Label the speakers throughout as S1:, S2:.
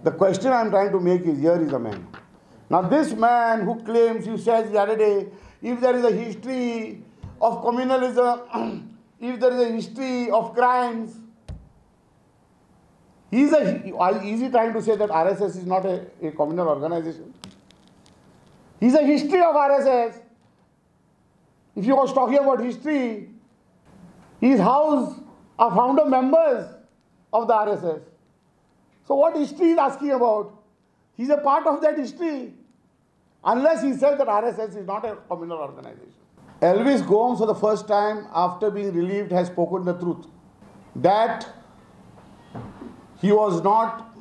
S1: The question I am trying to make is, here is a man. Now this man who claims, he says the other day, if there is a history of communalism, if there is a history of crimes, is he trying to say that RSS is not a communal organization? He's a history of RSS. If he was talking about history, his house are founder members of the RSS. So what history is asking about? He's a part of that history. Unless he says that RSS is not a communal organization. Elvis Gomes, for the first time after being relieved, has spoken the truth. That he was not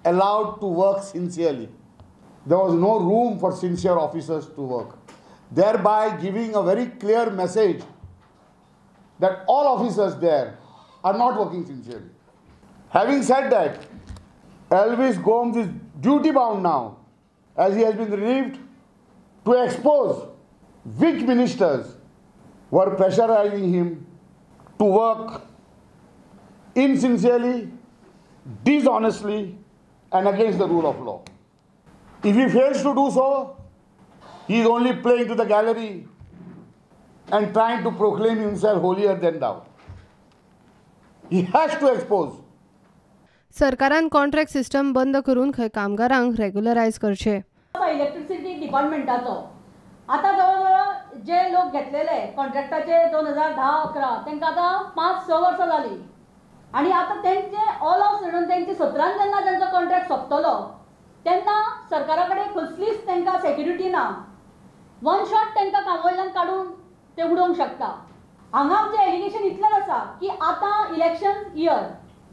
S1: allowed to work sincerely. There was no room for sincere officers to work, thereby giving a very clear message that all officers there are not working sincerely. Having said that, Elvis Gomes is duty bound now, as he has been relieved, to expose which ministers were pressurizing him to work insincerely, dishonestly, and against the rule of law. If he fails to do so, he is only playing to the gallery and trying to proclaim himself holier than thou. He has to expose.
S2: सरकारान contract system बंद करून खंय कामगारांक रेग्युलरायज करचे.
S3: Electricity डिपार्टमेंटाचो आतां जवळ जवळ जे लोक घेतलेले कॉन्ट्रॅक्टाचे 2010-11 तांकां आतां 5-6 वर्सां जालीं आनी आतां तेंचे ऑल ऑफ सडन तेंचे 17 जेन्ना तेंचो कॉन्ट्रॅक्ट सोंपतलो तेन्ना सरकारा कडेन कसलीच तांकां सेक्युरिटी ना. वन शॉट तांकां कामा वयल्यान काडून ते उडोवंक शकता. हांगा आमचें एलिगेशन इतलेंच आसा की आतां इलेक्शन इयर,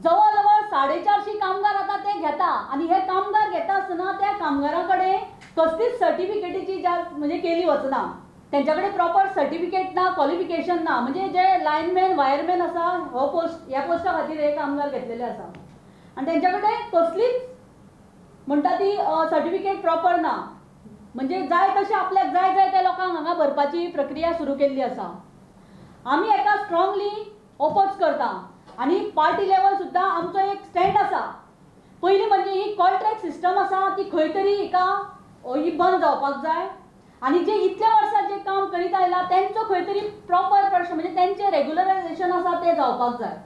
S3: जवळ जवळ 450 कामगार आतां ते घेता आनी हे कामगार घेता आसतना त्या कामगारां कडेन कसलीच सर्टिफिकेटीची म्हणजे केली वचना. तेंच्या कडेन प्रॉपर सर्टिफिकेट ना, क्वॉलिफिकेशन ना. म्हणजे जे लायनमॅन वायरमॅन आसा हो पोस्ट, ह्या पोस्टा खातीर हे कामगार घेतलेले आसा आनी तेंच्या कडेन कसलीच म्हणटा ती सर्टिफिकेट प्रॉपर ना. म्हणजे जाय तशें आपल्याक जाय जाय त्या लोकांक हांगा भरपाची प्रक्रिया सुरू केल्ली आसा. आमी हेका स्ट्रांगली ओपोज करता आनी पार्टी लेवल सुद्दां आमचो एक स्टँड आसा. पयलीं म्हणजे ही कॉन्ट्रॅक्ट सिस्टम आसा ती खंय तरी हिका ही बंद जावपाक जाय आनी जे इतल्या वर्सां जे काम करीत आयला तेंचो खंय तरी प्रॉपर प्रश्न म्हणजे तेंचें रेग्युलरायजेशन आसा तें जावपाक जाय.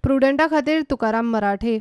S2: प्रुडंटा खातीर तुकाराम मराठे.